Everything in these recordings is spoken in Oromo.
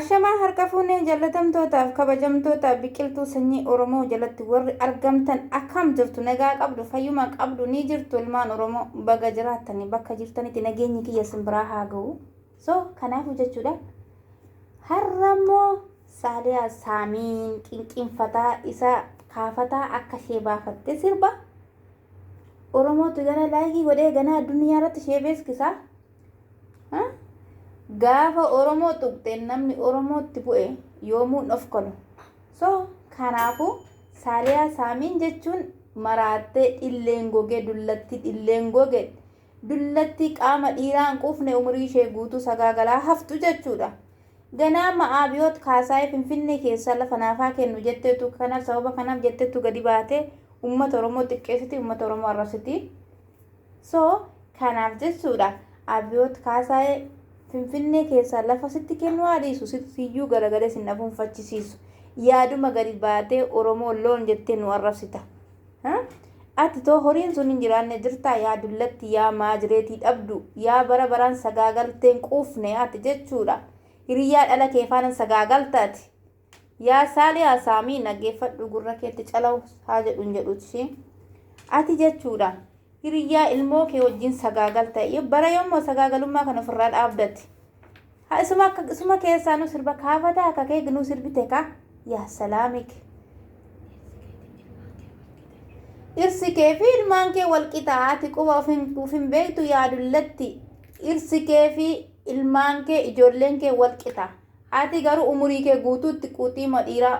Ashamaa harka fuunee jallatamtootaaf kabajamtoota biqiltuu sanyii Oromoo jalatti warri argamtan akkam jirtu? Nagaa qabdu, fayyuma qabdu, ni jirtu? Ilmaan Oromoo baga jiraattanii, bakka jirtanitti nageenyi kiyya simbiraa haa ga'u. So kanaafuu jechuudha, har'ammoo Saaliyaa Saamiin qinqinfataa isa kaafataa akka ishee baafatte sirba Oromootu gana laayikii godhee ganaa addunyaa irratti ishee beeksisaa. Gaafa Oromoo tuqxe namni Oromootti bu'e yoomuu hin ofkalu. So kanaafuu Saaliyaa Saamiin jechuun maraattee dhilleen gogee, dullatti dhilleen goge, dullatti qaama dhiiraa hin quufne, umurii ishee guutuu sagaagalaa haftu jechuudha. Ganaa amma Abiyoot Kaasaayee Finfinnee keessaa lafa naafaa kennu jetteetu, kanaaf sababa kanaaf jetteetu gadi baatee uummata Oromoo xiqqeessiti, uummata Oromoo arrabsiti. So kanaaf jechuudha, Abiyoot Kaasaayee Finfinnee keessaa lafa sitti kennuu haa dhiisu, siyyuu garagalee sin afuunfachisiisu. Yaaduma gadi baatee Oromoo loon jettee nu arrabsita. Ati too horiin sun hin jiraanne jirtaa, yaa dullatti, yaa maajireetii dhabdu, yaa bara baraan sagaagalteen quufne ati jechuudha. Hiriyyaa dhala kee faana sagaagalta ati. Yaa Saaliyaa Saamii, dhaggeeffadhu, gurra keetti calaw haa jedhuun jedhuuti. Ati jechuudha, hiriyyaa ilmoo kee wajjin sagaagalta. Bara yommuu sagaagalummaa kana ofirraa dhaabdati? Haa isuma keessaa nu sirba kaafataa akka kee nu sirbite ka yaa salaamik. Dhirsi kee fi ilmaan kee wal qixa, ati quba of hin beektu, yaa dullatti. Dhirsi kee fi ilmaan kee, ijoolleen kee wal qixa. Ati garuu umurii kee guutuutti quxiima dhiiraa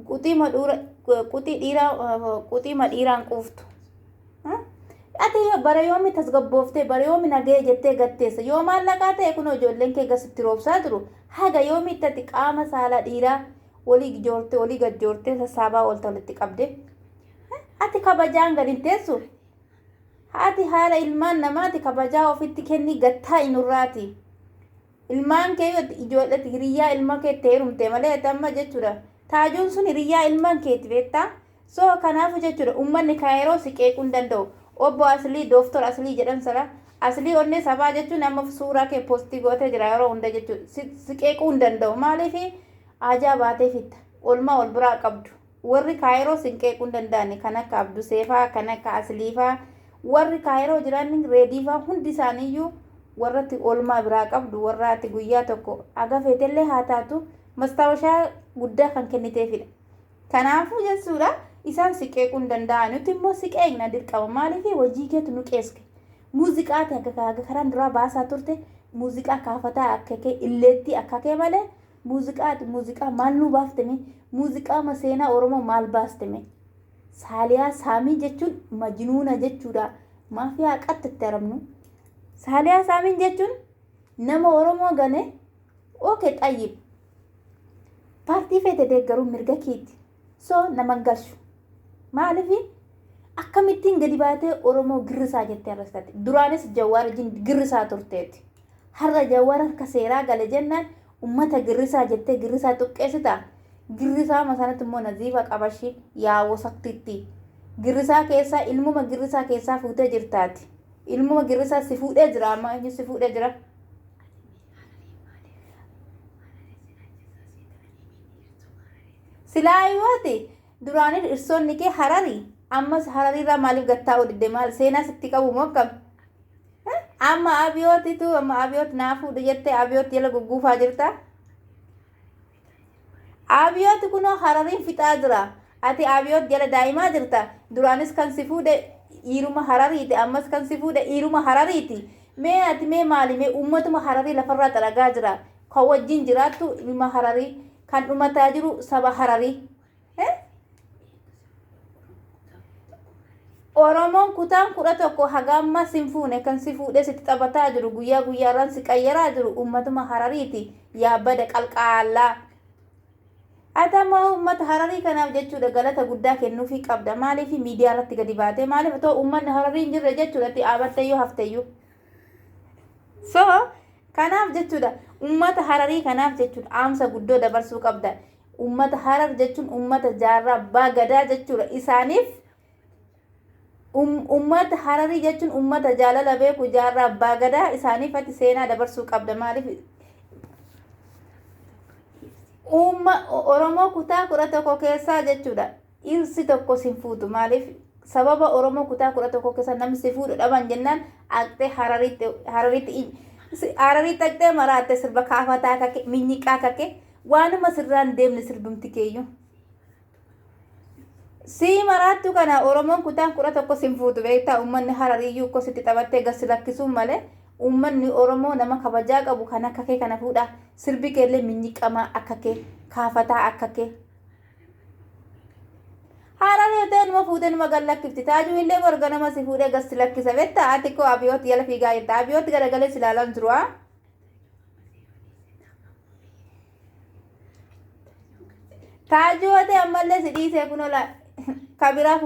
quxiima dhuura quxii dhiiraa quxiima dhiiraan quuftu. Ati bara yoomi tasgabbooftee, bara yoomi nagahee jettee gatteessa? Yoo maallaqaa ta'e kunoo ijoolleen kee gasitti roobsaa jiru. Haga yoomitti ati qaama saalaa dhiiraa olii joortee olii gad joortee sassaabaa oolta walitti qabde? Ati kabajaan gad hin teessu. Ati haala ilmaan namaati kabajaa ofitti kenni, gattaa nurraati. Ilmaan kee ijoolletti hiriyyaa ilma keetti heerumte malee ati amma jechuudha. Taajuun sun hiriyyaa ilmaan keeti, beektaa? So kanaafu jechuudha, uummanni Kaayiroo si qeequu hin danda'u. Obbo Aslii, Dooftor Aslii jedhan sana, Aslii onnee sabaa jechuun amma suuraa kee poostii gootee jira yeroo hunda jechuudha. Si qeequu hin danda'u. Maaliif? Ajaa baatee fitta. Olmaa ol biraa qabdu. Warri Kaayiroo si qeequu hin danda'ani. Kan akka Abduseefaa, kan akka Asliifaa, warri Kaayiroo jiran Reediifaa, hundi isaaniiyyuu warratti oolmaa biraa qabdu, warra ati guyyaa tokko haga feetellee haa taatu mastaawashaa guddaa kan kenniteefidha. Kanaafuu jechuudha, isaan si qeequu hin danda'an. Nuti immoo si qeeqna dirqama. Maaliif? Hojii keetu nu qeeske. Muuziqaati akka karaan duraa baasaa turte, muuziqaa kaafataa akka kee illeettii akka kee malee muuziqaati. Muuziqaa maal nu baafteme? Muuziqaa maseenaa Oromoo maal baasteme? Saaliyaa Saamii jechuun majnuuna jechuudha. Maafiyaa qaxxitti arabnu. Saaliyaa Saamiin jechuun nama Oromoo gane. Okay, xayyib. Paartii feete deeggaruun mirga keeti. So nama hin galchu. Maaliif? Akkamittiin gadi baatee Oromoo girrisaa jettee arrastati? Duraanis Jawaar wajjin girrisaa turteeti. Har'a Jawaar harka seeraa gale jennaan uummata girrisaa jettee girrisaa xuqqeessita. Girrisaa masanatti immoo naziifa qabashi, yaa wasaktitti. Girrisaa keessaa ilmuma girrisaa keessaa fuutee jirtaati. Ilmuma girrisaa si fuudhee jira, amma eenyu si fuudhee jira? Silaa ati duraanii dhirsoonni kee Hararii, ammas Harariirraa maaliif gattaa'uu didde? Maal seenaa sitti qabu moo akkam? Amma Abiyootitu, amma Abiyoot naa fuudhu jettee Abiyoot jala gugguufaa jirta. Abiyooti kunoo Harariin fixaa jira. Ati Abiyoot jala daa'imaa jirta. Duraanis kan si fuudhe dhiiruma Harariiti. Ammas kan si fuudhe dhiiruma Harariiti. Mee ati mee maali? Mee uummatuma Hararii lafarraa xaragaa jira. Kan wajjin jiraattu ilma Hararii. Kan dhumataa jiru saba Hararii. Oromoon kutaan 11 haga ammaa sin fuune. Kan si fuudhee sitti taphataa jiru, guyyaa guyyaarraan si qayyaraa jiru uummatuma Harariiti. Yaa bada qalqaallaa. Ati amma uummata Hararii kanaaf jechuudha galata guddaa kennuufii qabda. Maaliif miidiyaa irratti gadi baatee? Maaliif otoo uummanni Hararii hin jirre jechuudha ati dhaabatteeyyuu hafteeyyuu? So kanaaf jechuudha, uummata Hararii kanaaf jechuudha dhaamsa guddoo dabarsuu qabda. Uummata Harar jechuun uummata jaarraa abbaa gadaa jechuudha. Isaaniif uummata Hararii jechuun uummata jaalala beeku, jaarraa abbaa gadaa. Isaaniif ati seenaa dabarsuu qabda. Maaliif? Uumma Oromoo kutaa 11 keessaa jechuudha. Dhirsi tokko sin fuutu. Maaliif sababa Oromoo kutaa 11 keessa namni si fuudhu dhaban jennaan aqxee Hararitti Hararitti Hararitti aqxee maraatte sirba kaafataa kake minyiqaa kake waanuma sirraan deemne sirbumti keeyyuu. Sii maraattu kana Oromoon kutaan 11 sin fuutu beektaa. Uummanni Harariyyuu akkoo sitti taphattee gad si lakkisuun malee uummanni Oromoo nama kabajaa qabu kan akka kee kana fuudha. Sirbi keellee minyiqamaa akka kee kaafataa akka kee. Hararii ta'e numa fuutee numa gad lakkifti. Taajuu illee borga nama si fuudhee gad si lakkisa beektaa. Ati koo abiyooti jala fiigaa jirta. Abiyooti garagalee si ilaalaa jiru haa. Taajuu ati ammallee si dhiisee kunoo laa kabiraa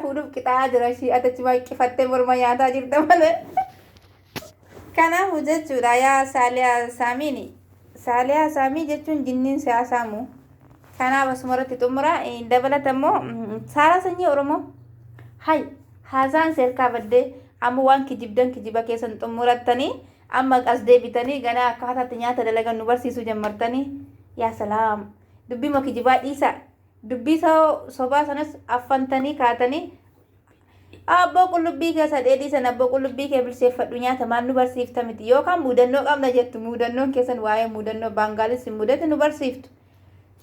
fuudhuuf qixaa'aa jira ishii ati achi baay'ifattee morma nyaataa jirta malee. Kanaafuu jechuudha yaa Saaliyaa Saamiini. Saaliyaa Saamii jechuun jinniin siyaasaamu. Kanaaf asumarratti xumura. Dabalata immoo Saaraa sanyii Oromoo. Hay haasaan seerkaa baddee amma waan kijibdan kijiba keessan xumurattanii amma as deebitanii ganaa akkaataatti nyaata dalagan nu barsiisuu jammartanii. Yaa salaam, dubbii ma kijibaa dhiisaa. Dubbii sobaa sanas affantanii kaatanii abboo qullubbii keessa dheedhii sana abboo qullubbii kee bilcheeffadhu, nyaata maal nu barsiifta miti yookaan muudannoo qabna jettu. Muudannoon keessan waa'ee muudannoo baangaalis mudate nu barsiiftu.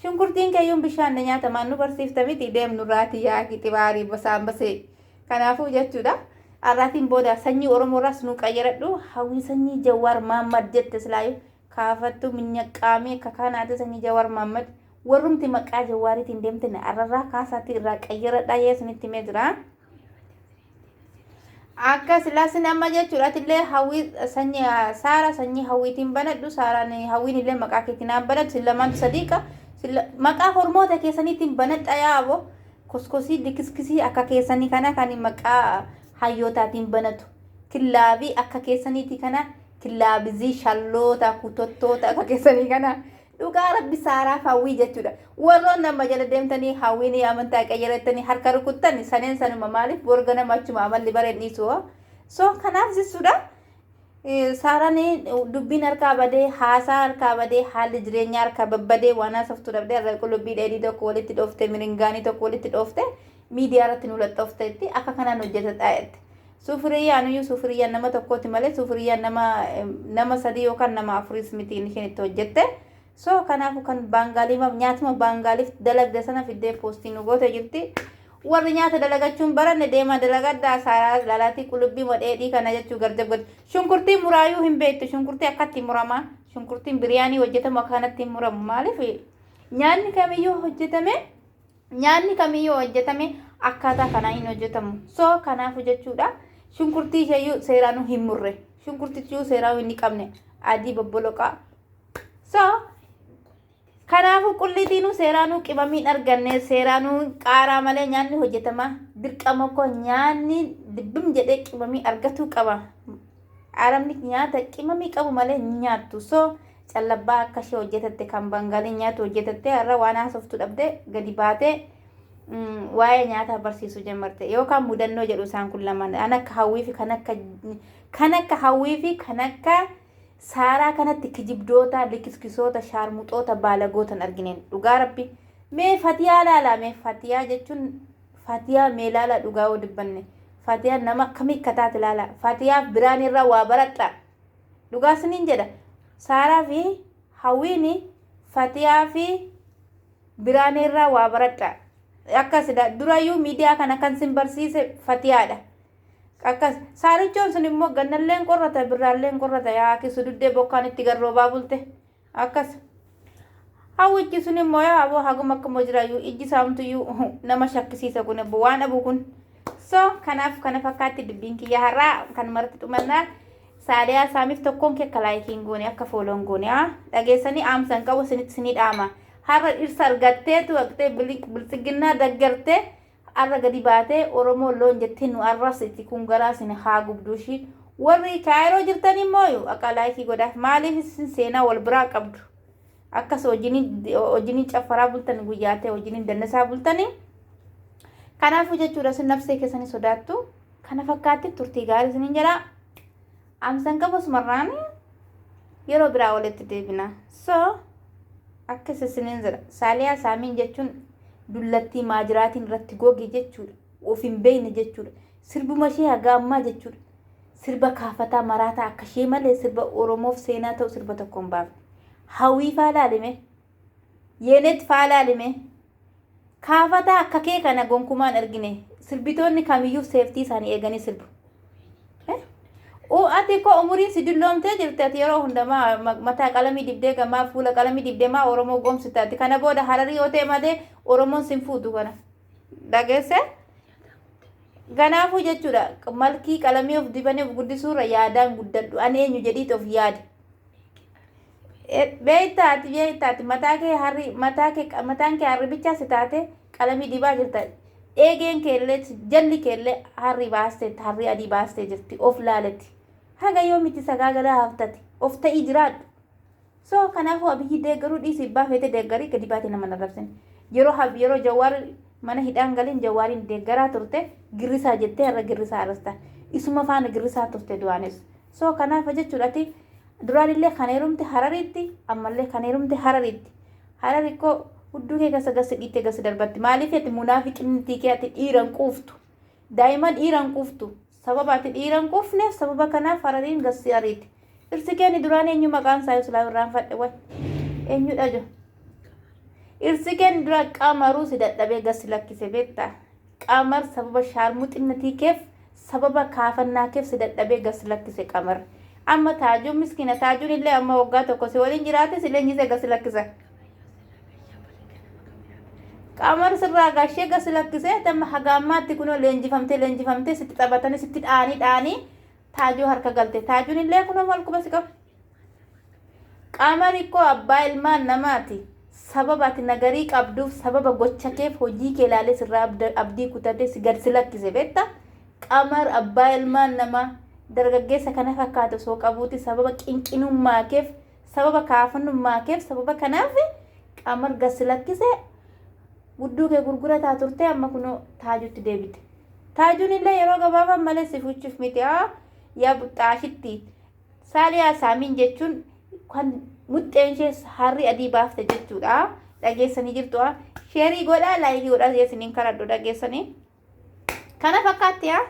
Shunkurtiin keeyyuun bishaan nyaata maal nu barsiifta miti deemnu raatii yaaki xibaarii basaan basee. Kanaafuu jechuudha. Arraatiin booda sanyii Oromoo irraas nu qayyaradhu. Hawwii sanyii Jawaar Maammad jette silaayyuu kaafattu minyaqaamee akka kanaati sanyii Jawaar Maammad. Warrumti maqaa Jawaariitiin deemtan arrarraa kaasaatti irraa qayyaradhaa yee isinitti himee jira. Akka silaasin amma jechuudha atillee hawwii sanyii Saara sanyii hawwiitiin banadhu. Saaraan hawwiin illee maqaa keetiin naan banadhu. Sin lamaantu sadiiqa maqaa hormoota keessaniitiin banadha. Yaabo koskosii likiskisii akka keessanii kana kan maqaa hayyootaatiin banatu killaabii akka keessaniiti kana killaabizii shalloota kutottoota akka keessanii kana. Dhugaa rabbi, Saaraaf hawwii jechuudha. Warroon nama jala deemtanii hawwiin amantaa qayyarattanii harka rukuttan saneen sanuma. Maaliif borga nama achuma amalli bareen dhiisu. So kanaaf jechuudha. Saaraan dubbiin harkaa badee, haasaa harkaa badee, haalli jireenyaa harkaa babbadee, waan haasoftuu dhabdee har'a qullubbii dheedhii tokko walitti dhoofte, miringaanii tokko walitti dhoofte, miidiyaa irratti nu laxxoofteetti akka kanaan hojjetadhaa jette. Suufiriyyaan iyyuu suufiriyyaan nama tokkooti malee suufiriyyaan nama sadii yookaan nama afuris miti isheen itti hojjette. So kanaafuu kan baangaaliimaaf nyaatuma baangaaliif dalagde sana fiddee poostii nu goote jirti. Warri nyaata dalagachuun baranne deemaa dalagaddaa. Saaraa lalaatii qullubbii dheedhii kana jechuu garjab gad. Shunkurtiin muraayyuu hin beektu. Shunkurtii akkatti muramaa. Shunkurtiin biriyaanii hojjetamu akka kanatti hin muramu. Maaliif nyaanni kamiyyuu hojjetame akkaataa kanaan hin hojjetamu. So kanaafuu jechuudha, shunkurtii isheeyyuu seeraanuu hin murre. Shunkurtichiyyuu seeraan hin qabne adii bobboloqaa. So kanaafuu qullitiinuu seeraanuu qimamiin arganne, seeraanuu qaaraa malee nyaanni hojjetama. Dirqama koo nyaanni dibbim jedhee qimamii argatuu qaba. Arabni nyaata qimamii qabu malee hin nyaattu. So callabbaa akka ishee hojjetatte kan Bangaaliin nyaatu hojjetatte har'a waan haasoftu dhabde gadi baatee waa'ee nyaataa barsiisuu jammarte yookaan mudannoo jedhu. Isaan kun lamaan kan akka hawwii fi kan akka hawwii fi kan akka Saaraa kanatti kijibdoota, likiskisoota, shaarmuxoota, baalagootan argineen. Dhugaa rabbi, mee Fatiyaa laalaa. Mee Fatiyaa jechuun Fatiyaa mee laalaa. Dhugaa yoo dubbanne Fatiyaan nama akkamii akka taate laalaa. Fatiyaaf biraan irraa waa baradha. Dhugaa isiniin jedha, Saaraa fi hawwiini Fatiyaa fi biraan irraa waa baradha. Akkasidha, durayyuu miidiyaa kana kan sin barsiise Fatiyaadha. Akkas saarichoon sun immoo gannalleen qorrata, birraalleen qorrata. Yaa kisu duddee bokkaan itti garroobaa bulte. Akkas hawwichi sun immoo yaa aboo haguma akkuma jiraayyuu ijji saamtuyyuu nama shakkisiisa. Kun abbo waan abu kun. So kanaaf kana fakkaatti dubbiin kiyya har'aa kan maratti dhumannaa. Saaliyaa Saamiif tokkoon kee akka like iin goone, akka follow n goone haa dhageessanii aamsan qabu isinitti isinii dhaama. Har'a dhirsa argatteetu haqxee biltsiginnaa daggartee har'a gadi baatee Oromoo loon jettee nu arrabsiti. Kun garaa isin haa gubduushi. Warri Kaayiroo jirtan immoo akka like godhaaf. Maaliif isin seenaa wal biraa qabdu, akkas wajjiniin caffaraa bultan, guyyaa ta'e wajjiniin dannasaa bultanii. Kanaafuu jechuudha, isin nafsee keessanii sodaattu. Kana fakkaatti turtii gaarii isiniin jedha. Amsan qabu sumarraan yeroo biraa walitti deebina. So Akkas isiniin jedha. Saaliyaa Saamiin jechuun dullattii maajiraatiin irratti goge jechuudha. Of hin beekne jechuudha. Sirbuma ishee haga ammaa jechuudha. Sirba kaafataa maraataa akka ishee malee sirba Oromoof seenaa ta'u sirba tokko hin baafne. Hawwii faa laalime. Yeenet faa laalime. Kaafataa akka kee kana gonkumaan argine. Sirbitoonni kamiyyuu seeftii isaanii eeganii sirbu. Ati koo umuriin si dulloomtee jirti ati yeroo hundamaa mataa qalamii dibdee gamaa fuula qalamii dibdee maa Oromoo goomsita ati kana booda Hararii yoo ta'e malee Oromoon sin fuutu kana. Dhageesse? Kanaafuu jechuudha malkii qalamii of dibanii of guddisuurra yaadaan guddadhu ani eenyu jedhiiti of yaadi. Beektaa ati beektaa ati mataa kee harri mataa kee mataan kee harri bichaa si taate qalamii dibaa jirta. Eegeen kee illee jalli kee illee harri baastee harri adii baastee jirti of laalati. Haga yoomitti sagaagalaa haftati of ta'ii jiraadhu. So kanaafuu Abiyyi deeggaruu dhiisi abbaa feete deeggarii gadi baatee nama hin arrabsin. Yeroo hab yeroo Jawaar mana hidhaan galin Jawaariin deeggaraa turte girrisaa jettee har'a girrisaa arrasta. Isuma faana girrisaa turte du'aanis. So kanaaf jechuudha ati duraan illee kan heerumte Harariitti ammallee kan heerumte Harariitti. Harari koo hudduu kee keessa gasi dhiittee gasi darbatti. Maaliif ati munaafiqinnitii kee ati dhiira hin quuftu. Daa'imman dhiira hin quuftu. Sababa ati dhiira hin quufneef sababa kanaaf Harariin gasi ariiti. Dhirsi kee inni duraan eenyu maqaan isaa silaa irraanfadhe way. Eenyudha jo. Dhirsi kee inni duraan qamaruu si dadhabee gasi lakkise beektaa. Qamar sababa shaarmuxinnatii keef sababa kaafannaa keef si dadhabee gas lakkise qamar. Amma taajuun miskiina taajuun illee amma waggaa tokko si waliin jiraate si leenjisee gas lakkisa. Qamar sirraa gashee gas lakkisee amma haga ammaatti kunoo leenjifamtee leenjifamtee sitti taphatanii sitti dhaanii dhaanii taajuu harka galte. Taajuun illee kunoo maal quba si qaba. Qamari koo abbaa ilmaan namaati. Sababa ati nagarii qabduuf sababa gocha keef hojii kee ilaalee sirraa abdii kutatee si gad si lakkise beekta. Qamar abbaa ilmaan namaa dargaggeessa kana fakkaatu osoo qabuuti sababa qinqinummaa keef sababa kaafannummaa keef sababa kanaaf qamar gad si lakkise gudduu kee gurgurataa turte amma kunoo taajutti deebite. Taajuun illee yeroo gabaabaa malee si fuuchuuf miti haa yaa buxxaashitti. Saaliyaa Saamiin jechuun kan muxxeen ishee harri adii baafte jechuudha. Dhageessanii jirtu. Sheerii godhaa laayikii godhaa isiniin karadhu dhageessanii. Kana fakkaatti haa.